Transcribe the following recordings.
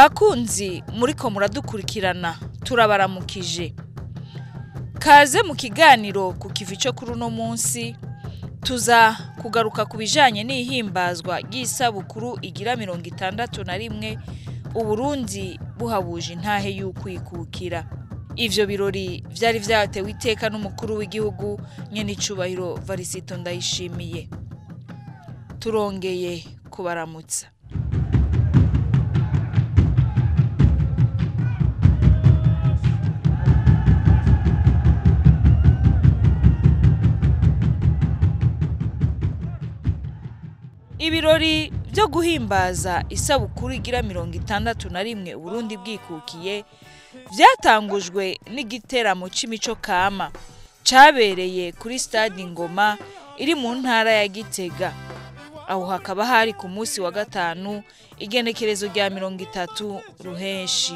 Bakunzi muriko muradukurikirana turabaramukije. Kaze mu kiganiro ku kivi cyo kuri uno munsi tuza kugaruka ku bijanye n'ihimbazwa ry'isabukuru igira 61 Uburundi buhabuje intahe y'ukwikukira. Ivyo birori vyari vyatewe iteka n'umukuru w'igihugu nyenicubahiro Varisito Ndayishimiye. Turongeye kubaramutsa. Ibirori byo guhimbaza isabukuru igira 61 Uburundi bwikukiye byatangujwe n'igiteramo c'imico kama cabereye kuri stade Ingoma iri mu ntara ya Gitega. Aho hakaba hari ku munsi wa gatanu igenekerezo rya 30 Ruhenshi.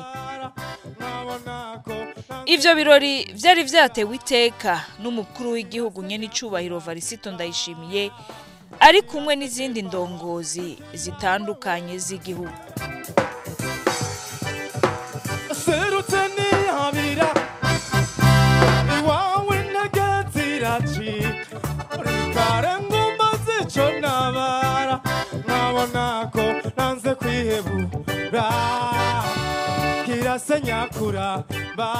Ivyo birori vyari vyatewe iteka n'umukuru w'igihugu nyenicubahiro Varisito Ndayishimiye ari kumwe n'izindi ndongozi zitandukanye z'igihugu. Serutse nihabira iwawe nagaziraci karanguma zico nabara nkabona ko nanze kwihebura kirase nyakura ba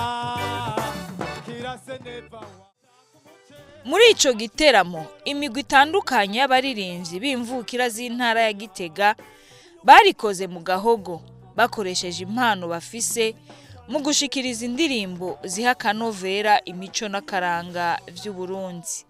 kirase neva. Muri ico giteramo imigwi itandukanye y'abaririmbyi b'imvukira z'intara ya Gitega barikoze mu gahogo bakoresheje impano bafise mu gushikiriza indirimbo ziha akanovera imico n'akaranga vy'Uburundi.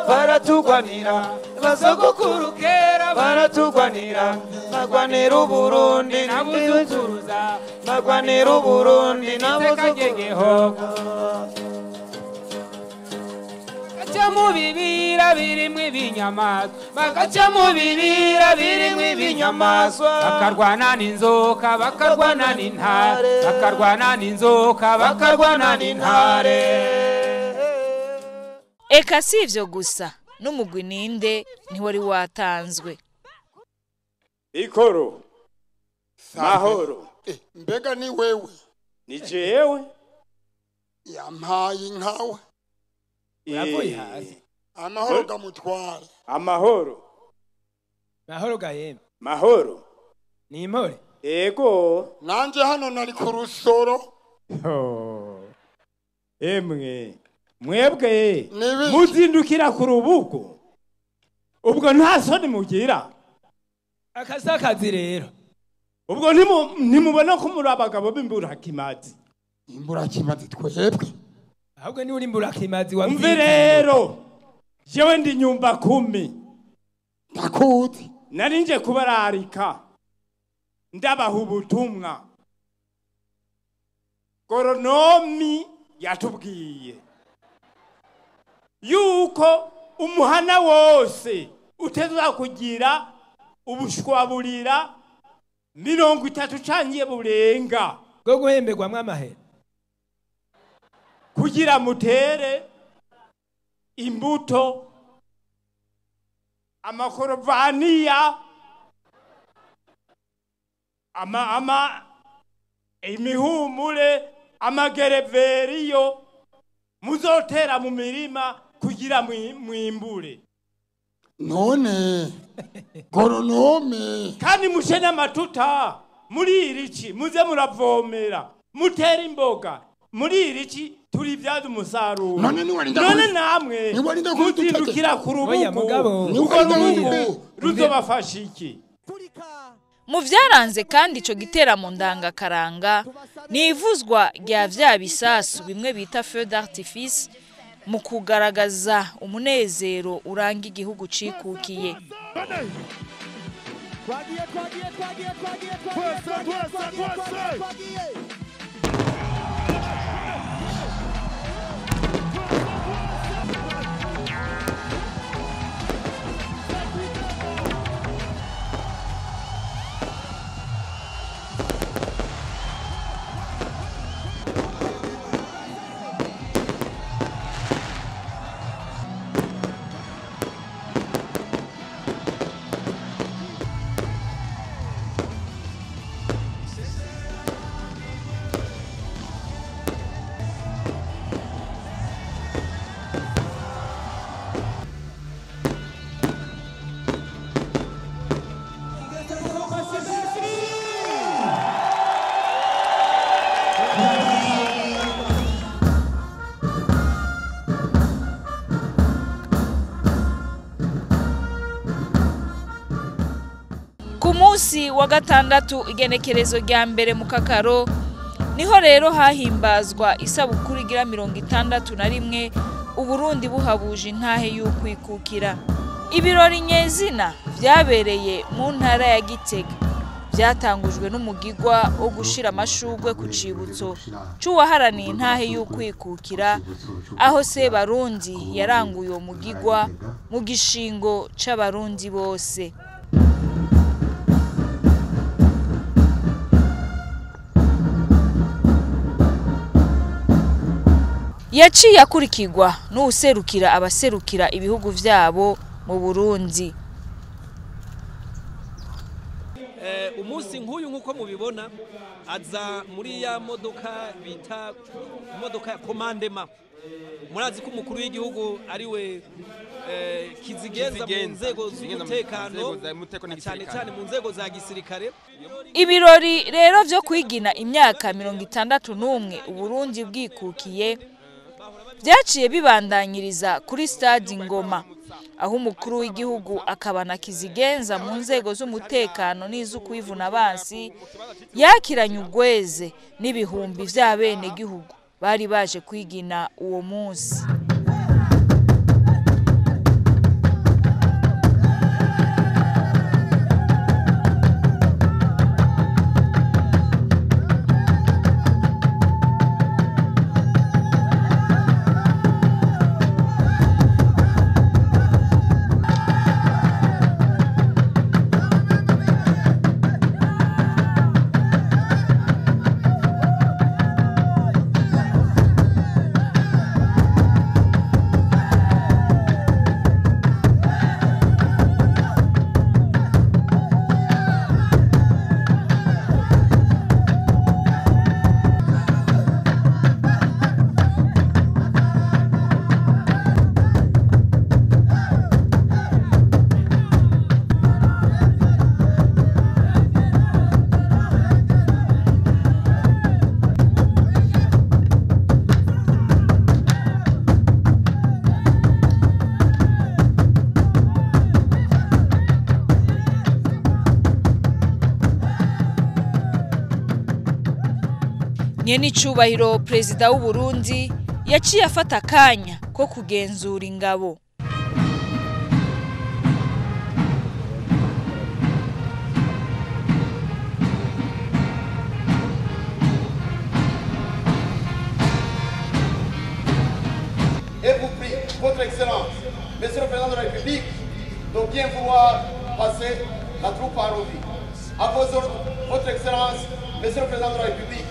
Baratugwanira bazogukurukera baratugwanira bagwanira Uburundi nabuzukuruza bagwanira Uburundi nabuzukuruza bagaca mu bibira birimwo ibinyamaswa bagaca mu bibira birimwo ibinyamaswa bakarwana n'inzoka bakarwana n'intare bakarwana n'inzoka bakarwana n'intare. Eka si ivyo gusa n'umugwi ninde ntiwari watanzwe. Ikoro mahoro. Mbega ni wewe? Ni jewe yampaye inkawe. Uravuye hasi. Amahoro gamutware. Amahoro. Mahoro gahembe. Mahoro. Ni impore. Ego. Nanje hano nari ku rusoro. Emwe mwebwe muzindukira ku rubugo ubwo nta soni mugira. Akasakazi rero ubwo ntimubona ko muri abagabo b'imburakimazi. Imburakimazi twebwe? Ahubwo ni uri imburakimazi wa mve rero jewe ndi nyumba kumi. Ndakuzi. Nari nje kubararika ndabaha ubutumwa Goronomi yatubwiye yuko umuhana wose Uteza kugira ubushwaburira 30 canke burenga bwo guhemberwamwo amahera kugira mutere imbuto, amakorovaniya, ama imihumure, amagereveriyo muzotera mu mirima kugira mwimbure. None goronome kandi mushe n'amatuta muri irici muze muravomera mutere imboga muri irici turi byaza umusaruro. None namwe muzindukira ku rubugu, urwo rubugu ruzobafasha iki? Mu vyaranze kandi ico giteramo ndangakaranga ni ivuzwa rya vya bisasu bimwe bita feu d'artifice mu kugaragaza umunezero uranga igihugu cikukiye. Ku munsi wa gatandatu igenekerezo rya mbere mu Kakaro niho rero hahimbazwa isabukuru igira 61 Uburundi buhabuje intahe y'ukwikukira. Ibirori nyezina vyabereye mu ntara ya Gitega byatangujwe n'umugigwa wo gushira amashugwe ku cibutso c'uwaharaniye intahe y'ukwikukira, aho se Barundi yaranguye uwo mugigwa mu gishingo c'abarundi bose. Yaciye akurikirwa n'uwuserukira abaserukira ibihugu vyabo mu Burundi. Umunsi nk'uyu nk'uko mubibona aza muri ya modoka bita imodoka ya komandema. Murazi ko umukuru w'igihugu ariwe kizigenza mu nzego z'umutekano cyane cyane mu nzego za gisirikare. Ibirori rero vyo kwigina imyaka 61 Uburundi bwikukiye byaciye bibandanyiriza kuri stade Ngoma, aho umukuru w'igihugu akaba na kizigenza mu nzego z'umutekano n'iz'ukwivuna abansi yakiranye ugweze n'ibihumbi vy'abenegihugu bari baje kwigina uwo munsi. Nyenicubahiro Perezida w'u Burundi yaciye afata akanya ko kugenzura ingabo. Et vous prie, Votre Excellence, Monsieur le Président de la République, de bien vouloir passer la troupe en revue. À vos ordres, Votre Excellence, Monsieur le Président de la République.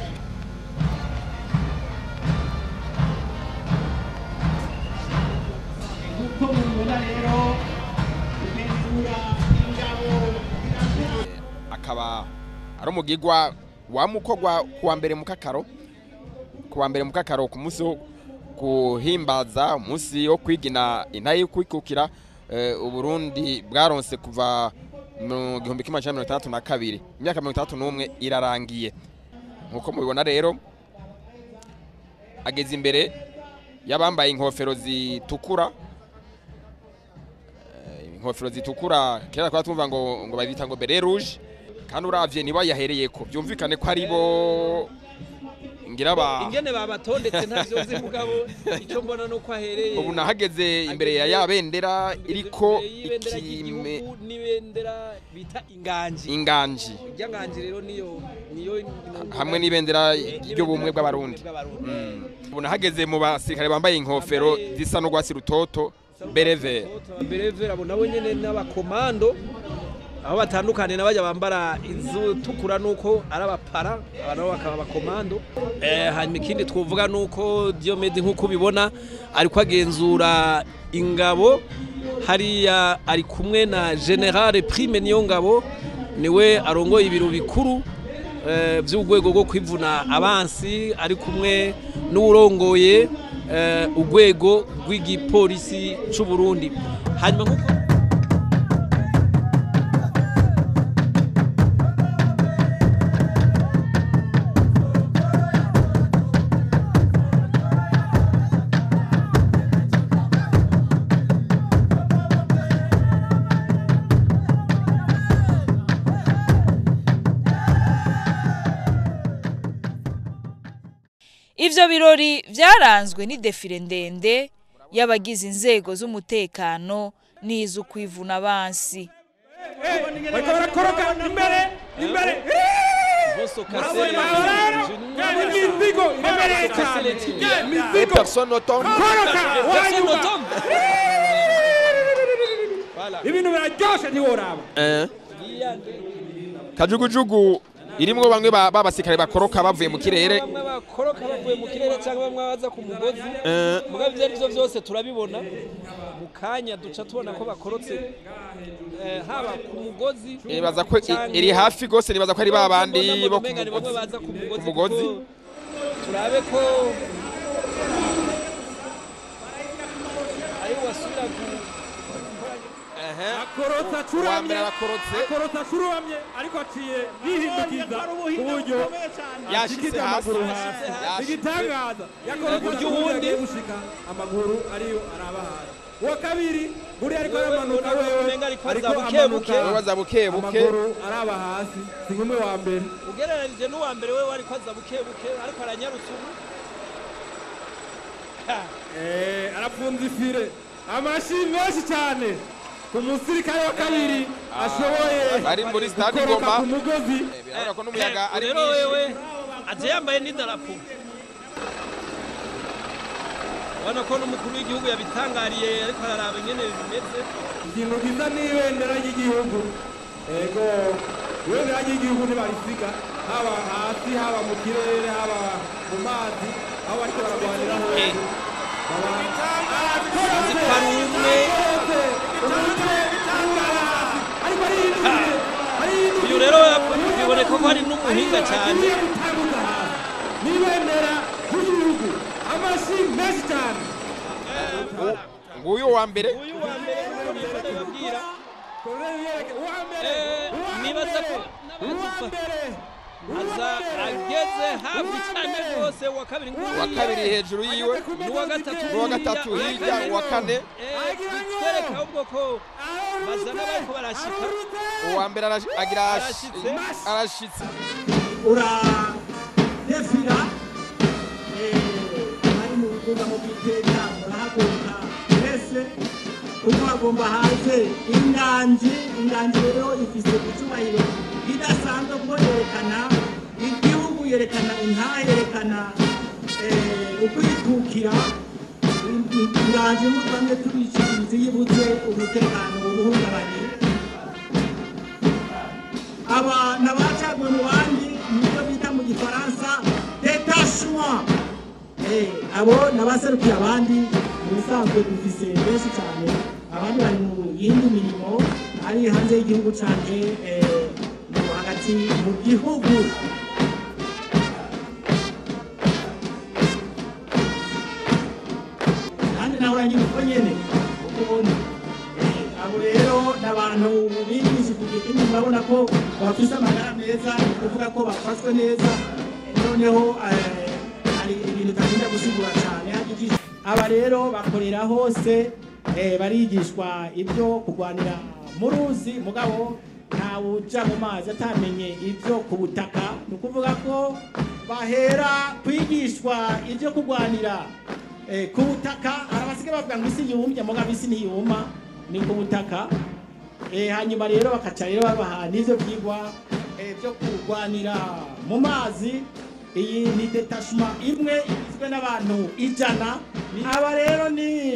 Akaba ari umugigwa wamukogwa kuwa mbere mu kakaro, kuwa mbere mu kakaro ku munsi wo kuhimbaza umunsi wo kwigina intahe yo kwikukira Uburundi bwaronse kuva mu 1962, imyaka 61 irarangiye. Nkuko mubibona rero ageze imbere y'abambaye inkofero zitukura, inkofero zitukura kera kwa tumva ngo babita ngo beret rouge, kandi uravye niba yahereye ko byumvikane ko ari bo ngira ba ingene babatondetse ntavyo nzi, mugabo icyo mbona nuko ahereye ubu nahageze imbere ya bendera iriko ikime n'ibendera bita inganji, inganji irya nganji rero niyo hamwe n'ibendera ry'ubumwe bw'abarundi. Ubu nahageze mu basirikare bambaye inkofero zisa n'urwatsi rutoto bereve bereve, abo nabo nyene n'abakomando aho batandukanye n'abajya bambara izitukura nuko ari abapara, abantu bakaba abakomando. Hanyuma ikindi twovuga nuko Diomede nkuko ubibona ariko agenzura ingabo hariya, ari kumwe na General Prime Niyongabo, niwe arongoye ibiro bikuru by'urwego rwo kwivuna abansi, ari kumwe n'urongoye urwego rw'igipolisi c'u Burundi. Hanyuma nkuko Ivyo birori vyaranzwe n'idefire ndende y'abagize inzego z'umutekano n'izukwivuna abansi. Bariko barakoroka imbere imbere, imizigo iremereye cyane, imizigo ibintu biraryoshe ntiworaba. Kajugujugu irimwo bamwe babasirikare bakoroka bavuye mu kirere, bamwe bakoroka bavuye mu kirere cyangwa bamwe baza ku mugozi, mugabo ivyo arivyo vyose turabibona mu kanya duca tubona ko bakorotse haba ku mugozi. Nibaza ko iri hafi gose, nibaza ko ari babandi bo ku mugozi, turabe ko ari wasubira ku akorotsa curamye, akorotsa curamye ariko aciye yihindukiza uburyo yashitse hasi, igitangaza yakorotsa ubundi gushika amaguru ariyo araba hasi. Uwa kabiri buri ariko aramanuka wewe, ariko amanuka baza bukebuke, amaguru araba hasi, si nk'umwe wa mbere ugereranije n'uwa mbere wewe ariko aza bukebuke, ariko aranyarutse ubu arapfunze ifire. Amashi menshi cyane ku musirikare wa kabiri ashoboye bari muri stade Ngoma ku mugozi. Birabona ko n'umuyaga ari rero wewe aje yambaye n'idarapo, ubona ko n'umukuru w'igihugu yabitangariye ariko araraba ingene bimeze. Ikintu gisa n'ibendera ry'igihugu, ego ibendera ry'igihugu ntibarisiga haba hasi haba mu kirere haba mu mazi aho bariko baragwanira hose. Uyu rero biboneka ko ari n'umuhinga cyane, n'ibendera ry'igihugu, amashi menshi cyane. Nguyu wa mbere, nibaza ko aza ageze hafi cyane rwose. Uwa kabiri, uwa kabiri hejuru yiwe, n'uwa gatatu, n'uwa gatatu hirya, uwa kane. Bitwereka ahubwo ko bazana bariko barashika. Uwa mbere agira arashitse. Uradefira ari mu bwugamo bw'iteka, murahaguruka mwese kuko hagomba haze inganji. Inganji rero ifise icyubahiro idasanzwe kuko yerekana igihugu, yerekana intahe, yerekana ukwikukira. Inganji nk'uko tubishikiriza yibuze umutekano ubuhungabanye. Aba n'abacaguwe mu bandi nibyo bita mu gifaransa détachement. Abo n'abaserukiye abandi mu bisanzwe dufise benshi cyane, abandi bari mu yindi mirimo ari hanze y'igihugu canke hagati mu gihugu. Kandi nawe uranyine uko nyene uko ubona. Abo rero n'abantu bigisha ku giti, murabona ko bafise amagara meza, ni ukuvuga ko bafashwe neza. Noneho hari ibintu utagenda gusigura cyane. Aba rero bakorera hose, barigishwa ibyo kurwanira mu ruzi, mugabo ntawuja mu mazi atamenye ibyo ku butaka. Ni ukuvuga ko bahera kwigishwa ibyo kurwanira ku butaka. Hari abasigaye bavuga ngo isi yumye, mugabo isi ntiyuma, ni ku butaka. Hanyuma rero bakaca rero babaha n'ivyo vyigwa byo kurwanira mu mazi. Iyi ni détachement imwe igizwe n'abantu 100. Aba rero ni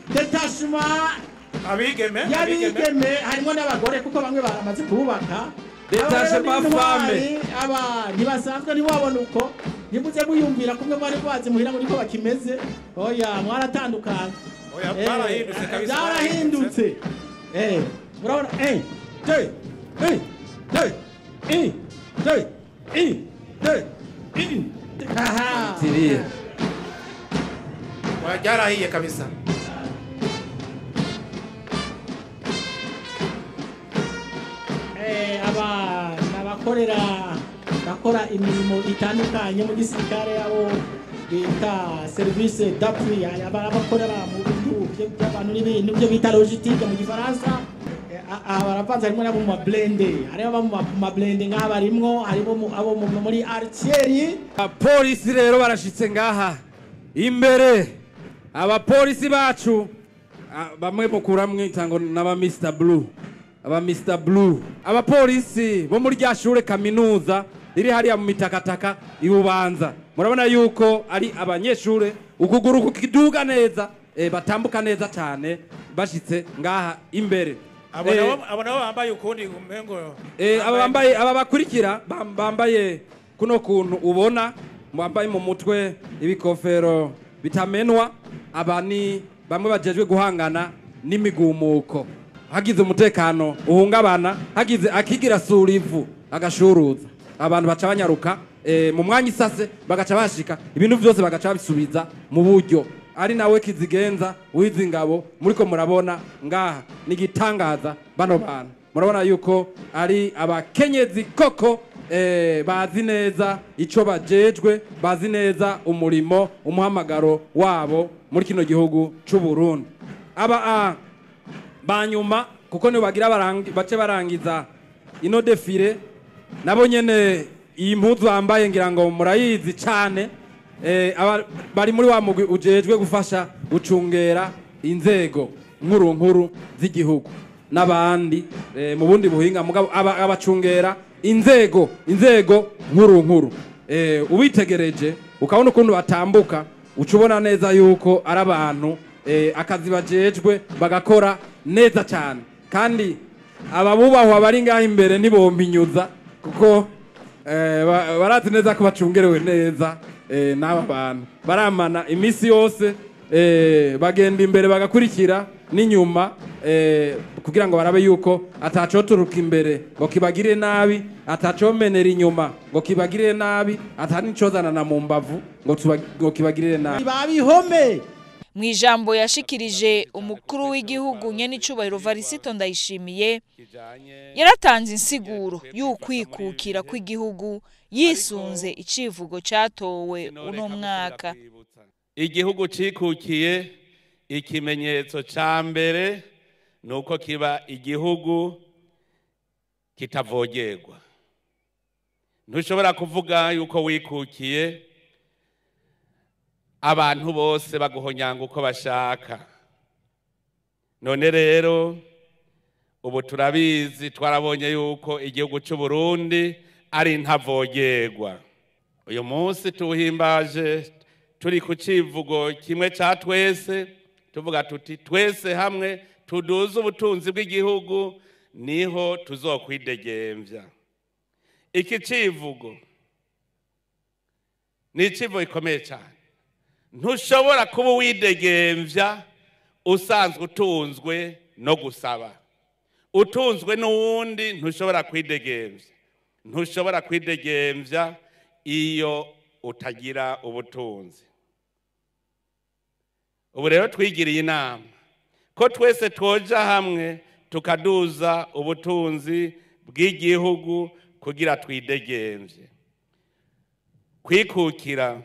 détachement abigeme, y'abigeme, harimo n'abagore kuko bamwe baramaze kubaka. Détachement femme. Aba ntibasanzwe, ntiwabona uko ntimuze muyumvira kumwe mwari kwazi muhira ngo niko bakimeze. Oya, mwaratandukanye. Oya, barahindutse kabisa. Byarahindutse. Murabona 1 2 1 2 1 2 1 2 1. Aha. Tiriye. Oya, byarahiye kabisa. Aba n'abakorera bakora imirimo itandukanye mu gisirikare, abo bita service d'appui, aba abakorera mu bintu by'abantu n'ibintu byo bita logistique mu gifaransa. Aha baravanze, harimo n'abo mu mablende, harimo abo mu mablende nk'aha barimwo, harimo abo muri artillerie. Abapolisi rero barashitse ngaha imbere. Abapolisi bacu bamwe mukura mwita ngo n'aba Mr Blue, aba Mr Blue, abapolisi bo muri rya shure kaminuza riri hariya mu mitakataka ibubanza. Murabona yuko ari abanyeshure ukuguru kukiduga neza, batambuka neza cyane bashitse ngaha imbere. Abo nabo bambaye ukundi umengo, aba bambaye, aba bakurikira bambaye kuno kuntu ubona bambaye mu mutwe ibikofero bitamenwa. Aba ni bamwe bajejwe guhangana n'imigumuko, hagize umutekano uhungabana, hagize akigira surivu agashuruza, abantu baca banyaruka mu mwanya isase bagaca bashika, ibintu byose bagaca bisubiza mu buryo. Ari nawe kizigenza wizi ngabo muriko murabona ngaha ni gitangaza. Bano bantu murabona yuko ari abakenyezi koko, bazi neza ico bajejwe, bazi neza umurimo umuhamagaro wabo muri kino gihugu c'u Burundi. Aba banyuma kuko nibo bagira bace barangiza ino defile, nabo nyene iyi mpuzu bambaye ngira ngo murayizi cane. Bari muri wa mugwi ujejwe gufasha gucungera inzego nkuru nkuru z'igihugu n'abandi mu bundi buhinga, mugabo abacungera inzego nkuru nkuru. Ubitegereje ukabona ukuntu batambuka, ucubona neza yuko ari abantu akazi bajejwe bagakora neza cyane. Kandi ababubahwa bari ngaha imbere ntibompinyuza kuko barazi neza ko bacungerewe neza n'aba bantu. Baramana iminsi yose, bagenda imbere bagakurikira n'inyuma, kugira ngo barabe yuko atacoturuka imbere ngo kibagirire nabi, atacomenera inyuma ngo kibagirire nabi, atanicozanana mu mbavu ngo kibagirire nabi. Babihome. Mu ijambo yashikirije umukuru w'igihugu nyenicubahiro Varisito Ndayishimiye, yaratanze insiguro y'ukwikukira kw'igihugu yisunze icivugo catowe uno mwaka. Igihugu cikukiye ikimenyetso ca mbere nuko kiba igihugu kitavogerwa. Ntushobora kuvuga yuko wikukiye abantu bose baguhonyanga uko bashaka. None rero ubu turabizi, twarabonye yuko igihugu cy'u Burundi ari ntavogerwa. Uyu munsi tuhimbaje Turi ku civugo kimwe ca twese, tuvuga tuti twese hamwe tuduze ubutunzi bw'igihugu niho tuzokwidegemvya. Iki civugo ni icivugo gikomeye cyane. Ntushobora kuba uwidegemvya usanzwe utunzwe no gusaba, utunzwe n'uwundi ntushobora kwidegemvya. Ntushobora kwidegemvya iyo utagira ubutunzi. Ubu rero twigiriye inama ko twese twoja hamwe tukaduza ubutunzi bw'igihugu kugira twidegemvye. Kwikukira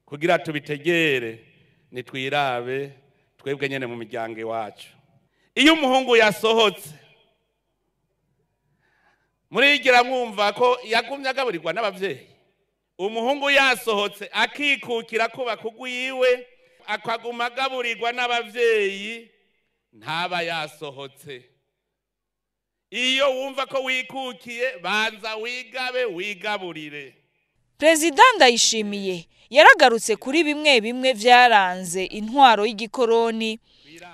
kugira tubitegere nitwirabe twebwe nyene mu miryango iwacu. Iyo umuhungu yasohotse murigira mwumva ko yagumye agaburirwa n'abavyeyi. Umuhungu yasohotse akikukira kuba kugwiwe akaguma agaburirwa n'abavyeyi ntaba yasohotse. Iyo wumva ko wikukiye banza wigabe wigaburire. Perezida Ndayishimiye yaragarutse kuri bimwe bimwe vyaranze intwaro y'igikoroni,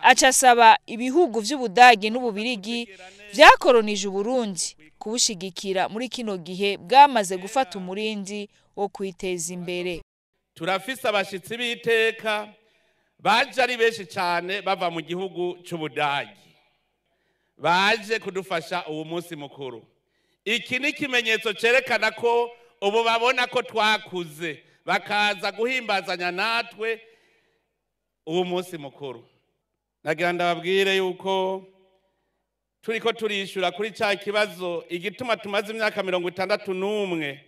aca asaba ibihugu vy'Ubudagi n'Ububirigi vyakoronije Uburundi kubushigikira muri kino gihe bwamaze gufata umurindi wo kwiteza imbere. Turafise abashitsi b'iteka baje ari benshi cyane bava mu gihugu c'Ubudagi, baje kudufasha uwo munsi mukuru. Iki ni ikimenyetso cerekana ko ubu babona ko twakuze, bakaza guhimbazanya natwe uwo munsi mukuru. Nagira ndababwire yuko turiko turishura kuri ca kibazo igituma tumaze imyaka 61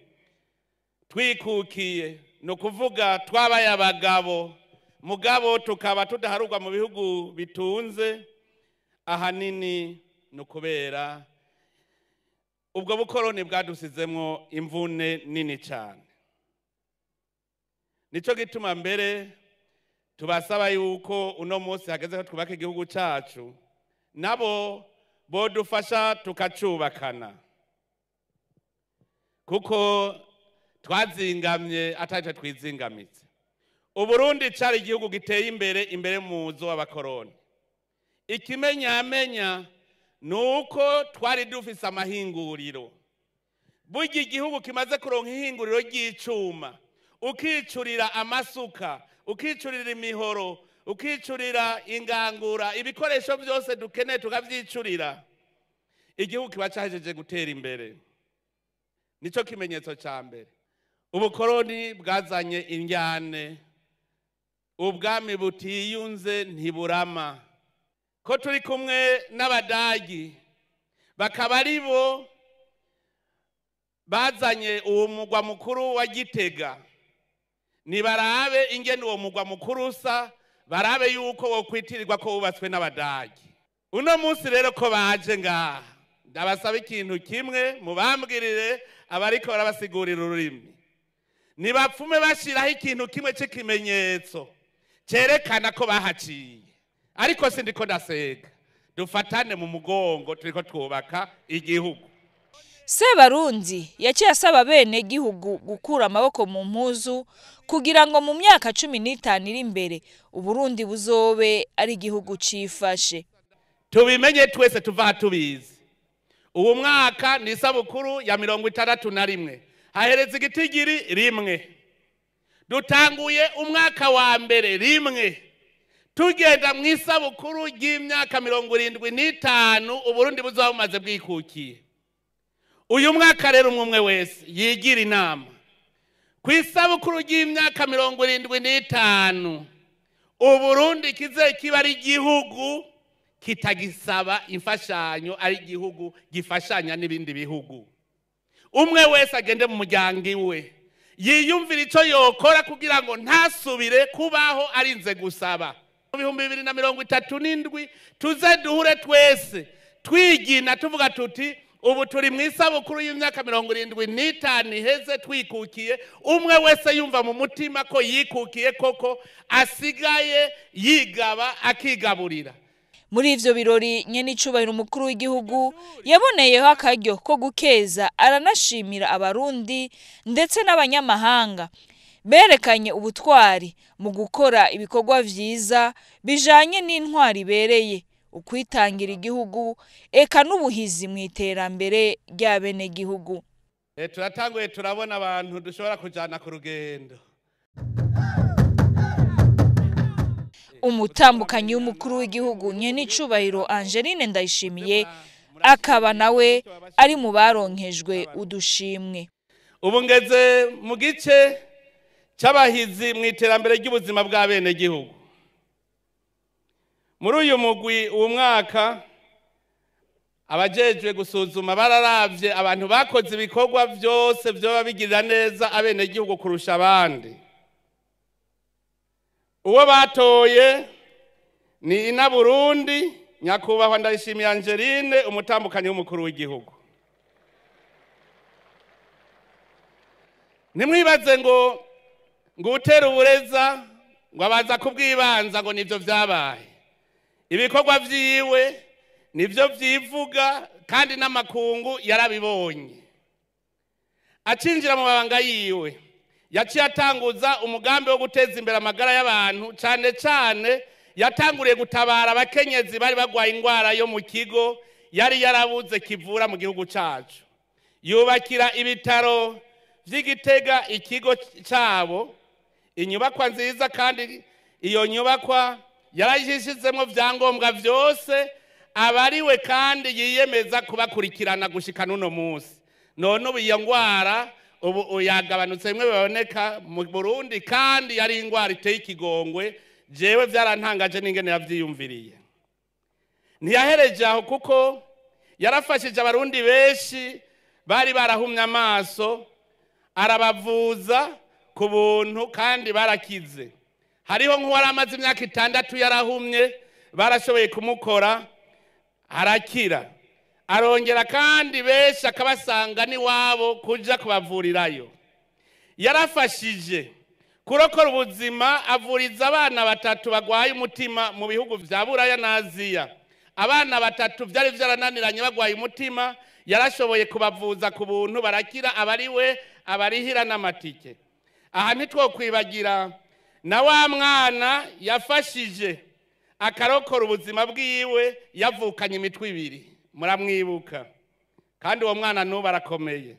twikukiye, no kuvuga twabaye abagabo mugabo tukaba tudaharurwa mu bihugu bitunze, ahanini no kubera ubwo bukoroni bwadusizemwo imvune nini cyane. Nico gituma mbere tubasaba yuko uno munsi hageze ko twubaka igihugu cacu, nabo bodufasha tukacubakana, kuko twazingamye atari twizingamitse. Uburundi cari igihugu giteye imbere imbere muzo w'abakoroni. Ikimenyamenya nuko twari dufise amahinguriro. Burya igihugu kimaze kuronka ihinguriro ry'icuma, ukicurira amasuka, ukicurira imihoro, ukicurira ingangura, ibikoresho byose dukeneye tukavyicurira, igihugu kiba cahejeje gutera imbere. Nico kimenyetso ca mbere. Ubukoroni bwazanye injyane, ubwami butiyunze ntiburama. Ko turi kumwe n'Abadagi bakaba ari bo bazanye uwo mugwa mukuru wa Gitega, nibarabe ingene uwo mugwa mukuru usa, barabe yuko wokwitirirwa ko wubatswe n'Abadagi. Uno munsi rero ko baje ngaha, ndabasaba ikintu kimwe, mubambwirire abariko barabasigurira ururimi. Nibapfume bashiraho ikintu kimwe c'ikimenyetso cerekana ko bahaciye. Ariko sindiko ndasega, dufatane mu mugongo turiko twubaka igihugu. Sebarundi yaciye asaba bene gihugu gukura amaboko mu mpuzu kugira ngo mu myaka 15 iri imbere Uburundi buzobe ari igihugu cifashe. Tubimenye twese tuva tubizi. Uwo mwaka ni isabukuru ya 61, hahereza igitigiri rimwe. Dutanguye umwaka wa mbere rimwe, tugenda mu isabukuru y'imyaka 75 Uburundi buzoba bumaze bwikukiye. Uyu mwaka rero umwe wese yigira inama ku isabukuru y'imyaka 75 Uburundi kize kiba ari igihugu kitagisaba imfashanyo, ari igihugu gifashanya n'ibindi bihugu. Umwe wese agende mu muryango iwe yiyumvira ico yokora kugira ngo ntasubire kubaho arinze gusaba. Mu 2037 tuze duhure twese twigina tuvuga tuti ubu turi mu isabukuru y'imyaka 75 iheze twikukiye. Umwe wese yumva mu mutima ko yikukiye koko, asigaye yigaba akigaburira. Muri ivyo birori nyene icubahiro umukuru w'igihugu yaboneyeho akaryo ko gukeza, aranashimira Abarundi ndetse n'abanyamahanga Berekanye ubutwari mu gukora ibikorwa vyiza bijanye n'intwari ibereye, ukwitangira igihugu eka n'ubuhizi mu iterambere ry'abenegihugu. Turatanguye turabona abantu dushobora kujana ku rugendo. Umutambukanyi w'umukuru w'igihugu Nyenicubahiro Angeline Ndayishimiye akaba nawe ari mu baronkejwe udushimwe. Ubu ngeze mu gice c'abahizi mu iterambere ry'ubuzima bw'abenegihugu. Muri uyu mugwi uwo mwaka abajejwe gusuzuma bararavye abantu bakoze ibikorwa byose byoba bigirira neza abenegihugu kurusha abandi. Uwo batoye ni Ina Burundi Nyakubahwa Ndayishimiye Angeline, umutambukanyi w'umukuru w'igihugu. Ntimwibaze ngo utera ubureza ngo abaza kubwibanza ngo nivyo vyabaye. Ibikorwa vyiwe nivyo vyivuga kandi n'amakungu yarabibonye. Acinjira mu mabanga yiwe yaciye atanguza umugambi wo guteza imbere amagara y'abantu, cane cane yatanguriye gutabara abakenyezi bari bagwaye ingwara yo mu kigo yari yarabuze kivura mu gihugu cacu. Yubakira ibitaro vy'Igitega ikigo cabo inyubakwa nziza, kandi iyo nyubakwa yarayishizemwo vyangombwa vyose, abariwe kandi yiyemeza kubakurikirana gushika n'uno munsi. None ubu iyo ngwara ubu yagabanutse bimwe biboneka mu Burundi, kandi yari ingwara iteye ikigongwe. Jewe vyarantangaje n'ingene yavyiyumviriye. Ntiyahereje aho kuko yarafashije abarundi benshi bari barahumye amaso, arabavuza ku buntu kandi barakize. Hariho nk'uwari amaze imyaka 6 yarahumye, barashoboye kumukora arakira. Arongera kandi benshi akabasanga n'iwabo kuja kubavurirayo. Yarafashije kurokora ubuzima, avuriza abana 3 bagwaye umutima mu bihugu vya Buraya na Aziya. Abana 3 vyari vyarananiranye bagwaye umutima, yarashoboye kubavuza ku buntu barakira, abariwe abarihira n'amatike. Aha ntitwokwibagira na wa mwana yafashije akarokora ubuzima bwiwe yavukanye imitwe 2, muramwibuka. Kandi uwo mwana n'ubu arakomeye.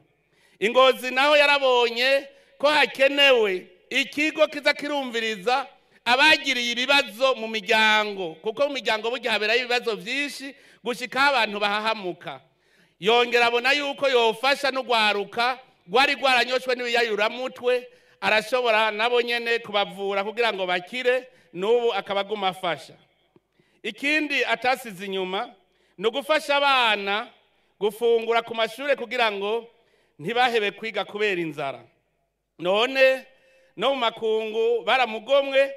Ingozi naho yarabonye ko hakenewe ikigo kiza kirumviriza abagiriye ibibazo mu miryango, kuko mu miryango burya haberayo ibibazo vyinshi gushika abantu bahahamuka. Yongera abona yuko yofasha n'ugwaruka rwari rwaranyoshwe n'ibiyayuramutwe, arashobora nabo nyene kubavura kugira ngo bakire, n'ubu akabaguma afasha. Ikindi atasize inyuma ni ugufasha abana gufungura ku mashure kugira ngo ntibahebe kwiga kubera inzara. None no mu makungu baramugomwe,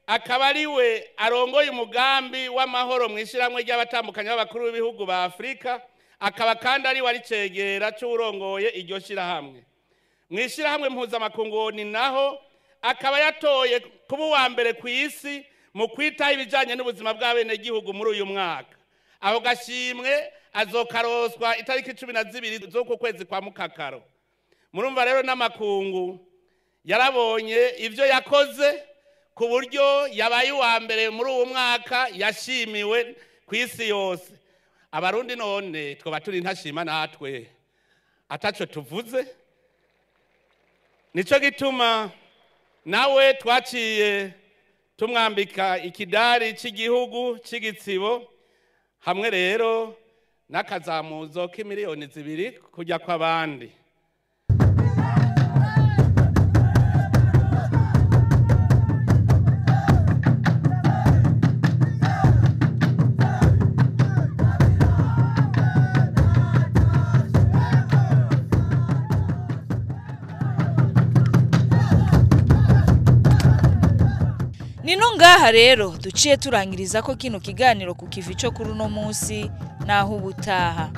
akaba ariwe arongoye umugambi w'amahoro mu ishyirahamwe ry'abatandukanye b'abakuru b'ibihugu ba Afurika, akaba kandi ari wari cegera c'urongoye iryo shyirahamwe. Mu ishyirahamwe mpuzamakungu ni naho akaba yatoye kuba uwa mbere ku isi mu kwitaho ibijanye n'ubuzima bw'abenegihugu muri uyu mwaka. Aho gashimwe azokaroswa itariki 12 z'uku kwezi kwa Mukakaro. Murumva rero n'amakungu yarabonye ivyo yakoze ku buryo yabaye uwa mbere muri uwo mwaka, yashimiwe ku isi yose. Abarundi none twoba turi ntashima natwe ataco tuvuze. Nico gituma nawe twaciye tumwambika ikidari c'igihugu c'igitsibo, hamwe rero n'akazamuzo k'imiliyoni 2 kujya kw'abandi. Nino ngaha rero duciye turangiriza ko kino kiganiro ku kivi cyo kuri uno munsi naho ubutaha.